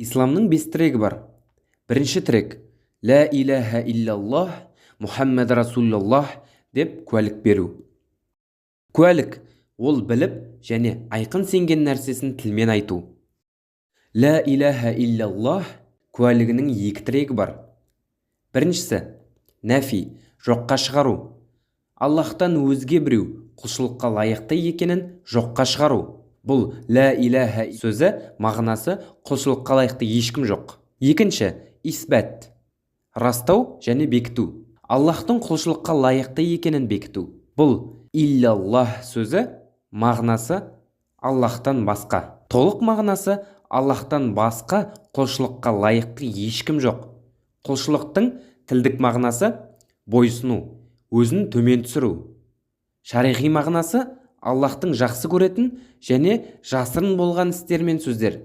Исламның бес тірегі бар. Бірінші тірек: «Лә иләһә иллаллаһ, Мұхаммед Расулаллах» деп куәлік беру. Куәлік – ол біліп және айқын сенген нәрсесін тілмен айту. «Лә иләһә иллаллах» куәлігінің екі тірегі бар. Біріншісі – нәфи, жоққа шығару, Аллаһтан өзге біреу құлшылыққа лайықты екенін жоққа шығару. Бұл «лә иләһә» сөзі мағынасы – құлшылыққа лайықты ешкім жоқ. Екінші – исбәт, растау және бекіту, Аллаһтың құлшылыққа лайықты екенін бекіту. Бұл «иллаллах» сөзі мағынасы – Аллаһтан басқа. Толық мағынасы: Аллаһтан басқа құлшылыққа лайықты ешкім жоқ. Құлшылықтың тілдік мағынасы – бойсыну, өзін төмен түсіру. Шариғи мағынасы – Аллаһтың жақсы көретін және жасырын болған істер мен сөздер.